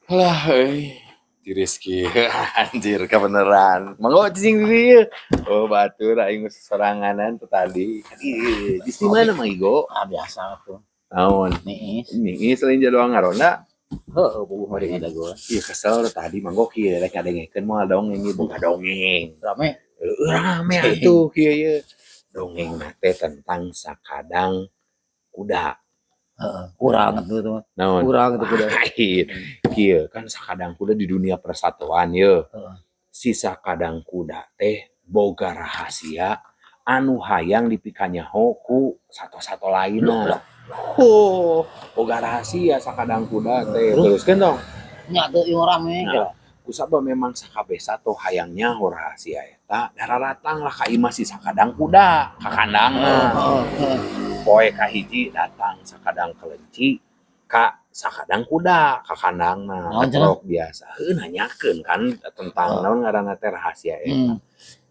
Lah euy, si Rizky anjir kebeneran. Mangga cicing di dieu. Oh, batur aing geus soranganan tuh tadi. Ih, di mana Mang Igo? Ah, biasa tuh. Naon? Niis. Ini selain jadwal ngaronda, Heeh, puguh mah ngadagoan. Iya, kesel tadi Manggo kieu rek ngadengekeun moal dongeng ieu boga dongeng. Rame. Heueuh, rame atuh kieu ye. Dongeng teh tentang sakadang kuda. Heeh, kurang atuh itu mah. Naon? Kurang atuh kuda. Lain. Kieu kan sakadang kuda di dunia persatuan ye. Si sakadang kuda teh boga rahasia anu hayang dipikanyaho ku sato-sato lainna. Oh, boga rahasia sakadang kuda teh. Terus? Teruskeun dong. Nya tuh ieu rame. Nah, kusabab memang sakabeh sato hayang nyaho rahasia eta, dararatang lah ka imah si sakadang kuda, ka kandangna. Heeh, heeh. Poe kahiji datang sakadang kelenci ka sakadang kuda ka kandangna. Naon cenah? Ngetrok biasa. Heuh, nanyakeun kan tentang naon ngaranna teh rahasia eta.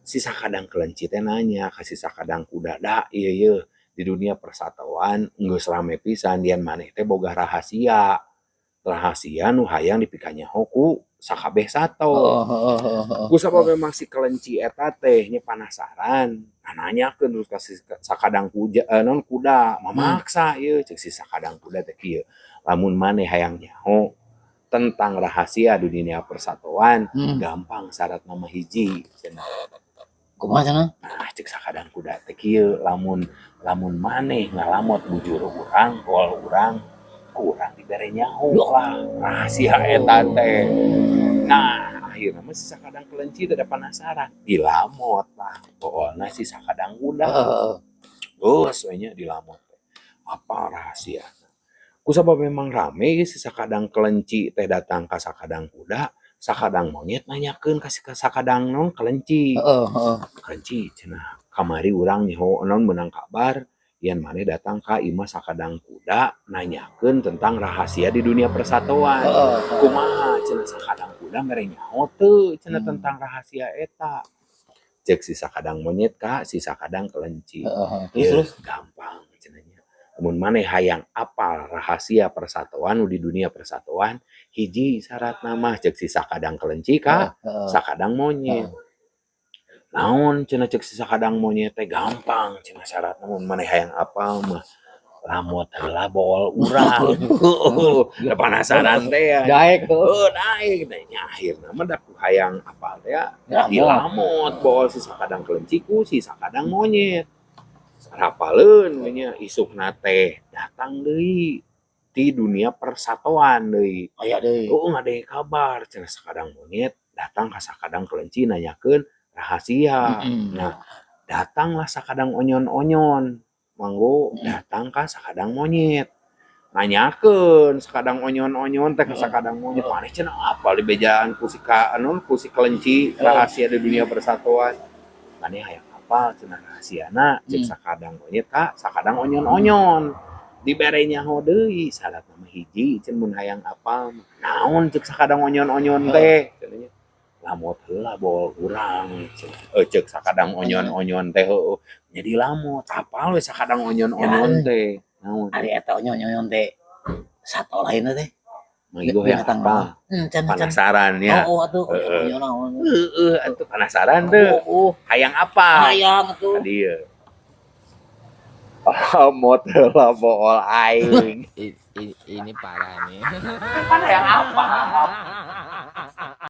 Si sakadang kelenci teh nanya ka si sakadang kuda, "Da ieu ye di dunia persatuan geus rame pisan yen maneh teh boga rahasia. Rahasia nu hayang dipikanyaho ku sakabeh sato." Heeh, heeh, heeh, heeh. Kusabab memang si kelenci eta teh nya panasaran, nah, nanyakeun terus ka si sakadang kuda, eh, naon kuda, mamaksa ieu. Cek si sakadang kuda teh kieu, "Lamun maneh hayang nyaho tentang rahasia di dunia persatuan, gampang, syaratna mah hiji," cenah. Kumaha cenah? Nah, cek sakadang kuda teh kieu, "Lamun lamun maneh ngalamot bujur urang, bool urang, ku urang dibere nyaho lah rahasia eta teh." Nah, akhirnya mah si sakadang kelenci teh da penasaran, dilamot lah boolna si sakadang kuda. Geus we nya dilamot teh. Apa rahasia? Kusabab memang rame si sakadang kelenci teh datang ka sakadang kuda, sakadang monyet nanyakeun ka si sakadang naon kelenci. Heeh, heeh. "Kelenci," cenah, "kamari urang nyaho naon meunang kabar yen maneh datang ka imah sakadang kuda nanyakeun tentang rahasia di dunia persatuan. Heeh, heeh. Kumaha," cenah, "sakadang kuda mere nyaho teu," cenah, "tentang rahasia eta?" Cek si sakadang monyet ka si sakadang kelenci. Heeh, heeh. Terus "Yeuh, terus. gampang," cenah nya. "Mun maneh hayang apal rahasia persatuan nu di dunia persatuan, hiji syaratna mah," cek si sakadang kelenci ka Heeh, heeh. sakadang monyet. "Naon?" cenah cek si sakadang monyet teh. "Gampang," cenah, "syaratna mun maneh hayang apal mah lamot heula bool urang." Da penasaran teh ya. Daek heuh. Heuh, daek. Nah, nya akhirna mah da ku hayang apal teh ya Dilamot. Dilamot bool si sakadang kelenci ku si sakadang monyet. Sarapaleun we nya, isukna teh datang deui ti dunia persatuan deui. Aya deui. Oh, ngadenge kabar cenah sakadang monyet datang ka sakadang kelenci nanyakeun rahasia. Nah, datanglah sakadang onyon-onyon. Manggo datang ka sakadang monyet. Nanyakeun sakadang onyon-onyon teh ka sakadang monyet, "Maneh," cenah, "apal dibejaan ku si ka anu ku si kelenci rahasia di dunia persatuan. Maneh hayang apal," cenah, "rahasiana?" Cek sakadang monyet ka sakadang onyon-onyon. Dibere nyaho deui, "Syaratna mah hiji," cenah, "mun hayang apal mah." "Naon?" cek sakadang onyon-onyon teh cenah nya. "Lamot heula bool urang," cenah. Eh, cek sakadang onyon-onyon teh heueuh. Nya dilamot, apal we sakadang onyon-onyon teh. Naon? Ari eta onyon-onyon teh sato lainna teh. Mang Igo hayang Binatang apal. naon? Can can. Penasaran ya. Oh, atuh Heeh. onyon naon. Heeh, atuh penasaran tuh. Oh, Hayang apal. hayang atuh. Tadi ya. Lamot heula bool aing. Ini parah nih. Kan hayang apal.